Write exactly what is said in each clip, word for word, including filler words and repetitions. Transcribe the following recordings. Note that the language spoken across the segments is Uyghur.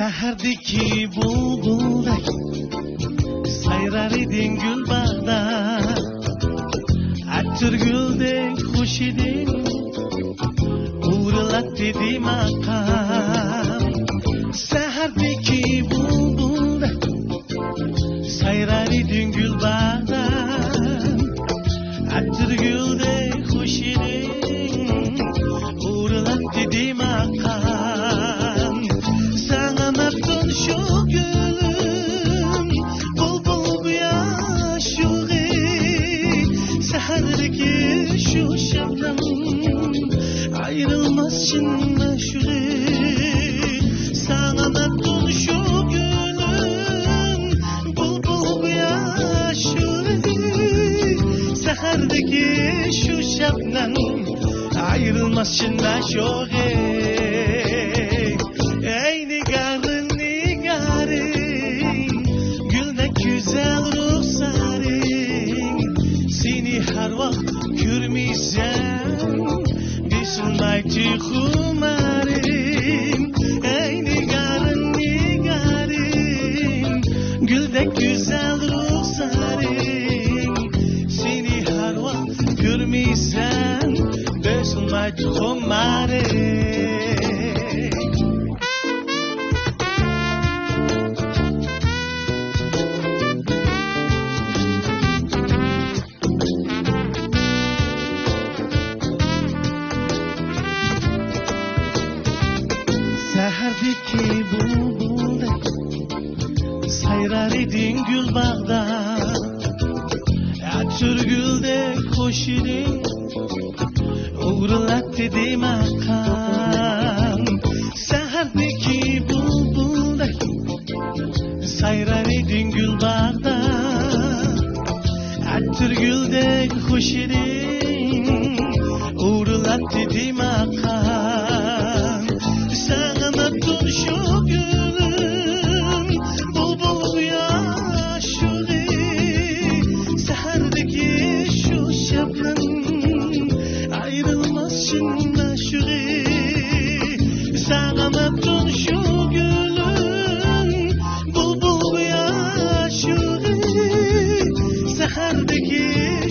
سەھەردىكى بۇلبۇلدەك سايرار ئىدىڭ گۈل باغدا، ئەتىرگۈلدەك خۇش ئىدىڭ، ئۇرۇلاتتى دىماققا. سەھەردىكى بۇلبۇلدەك سايرار ئىدىڭ گۈل باغدا، ئەتىرگۈلدەك خۇش ئىدىڭ، ئۇرۇلاتتى دىماققا. ساڭا مەپتۇن شۇ گۈلۈم، بۇلبۇل بۇ ياشلىقى، سەھەردىكى شۇ شەبنەم، ئايرىلماس چىن مەشۇقى. ساڭا مەپتۇن شۇ گۈلۈم، بۇلبۇل بۇ ياشلىقى، سەھەردىكى شۇ شەبنەم، ئايرىلماس چىن مەشۇقى. ئەي نىگارىم، نىگارىم، گۈلدەك گۈزەل رۇخسارىم، سېنى ھەر ۋاقىت كۆرمىسەم، بېسىلمايتتى خۇمارىم. ئەي نىگارىم، نىگارىم، گۈلدەك گۈزەل رۇخسارىم، سېنى ھەر ۋاقىت كۆرمىسەم، بېسىلمايتتى خۇمارىم. سەھەردىكى بۇلبۇلدەك سايرار ئىدىڭ گۈل باغدا، ئەتىرگۈلدەك خۇش ئىدىڭ، ئۇرۇلاتتى دىماققا. سەھەردىكى بۇلبۇلدەك سايرار ئىدىڭ گۈل باغدا، ئەتىرگۈلدەك خۇش ئىدىڭ، ئۇرۇلاتتى دىماققا. ساڭا مەپتۇن شۇ گۈلۈم، بۇلبۇل ياشلىقى، سەھەردىكى شۇ شەبنەم، ئايرىلماس چىن مەشۇقى. ساڭا مەپتۇن شۇ گۈلۈم، بۇلبۇل ياشلىقى، سەھەردىكى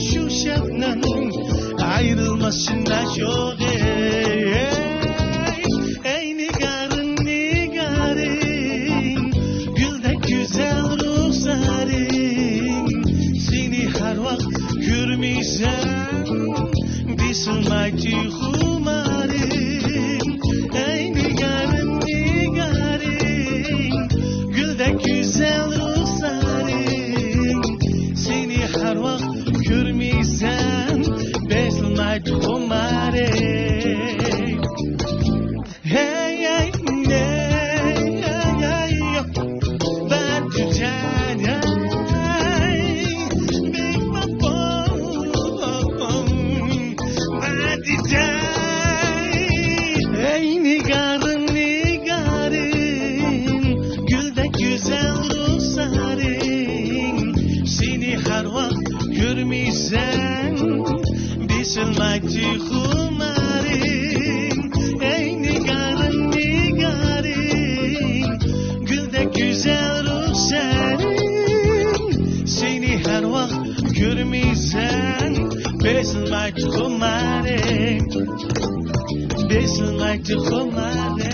شۇ شەبنەم، ئايرىلماس چىن مەشۇقى. ئەي نىگارىم، نىگارىم، گۈلدەك گۈزەل رۇخسارىم، سېنى ھەر ۋاقىت كۆرمىسەم، بېسىلمايتتى خۇمارىم. ئەي نىگارىم، نىگارىم، گۈلدەك گۈزەل رۇخسارىم، سېنى ھەر ۋاقىت كۆرمىسەم، بېسىلمايتتى خۇمارىم. ھەي، ھەي، ھەي، ھەي، ھەي، بەدىجان، ھەي، بەدىجان. ئەي نىگارىم، نىگارىم، گۈلدەك گۈزەل رۇخسارىم، سېنى ھەر ۋاقىت كۆرمىسەم، بېسىلمايتتى خۇمارىم. ئەي نىگارىم، نىگارىم، گۈلدەك گۈزەل رۇخسارىم، سېنى ھەر ۋاقىت كۆرمىسەم، بېسىلمايتتى خۇمارىم، بېسىلمايتتى خۇمارىم.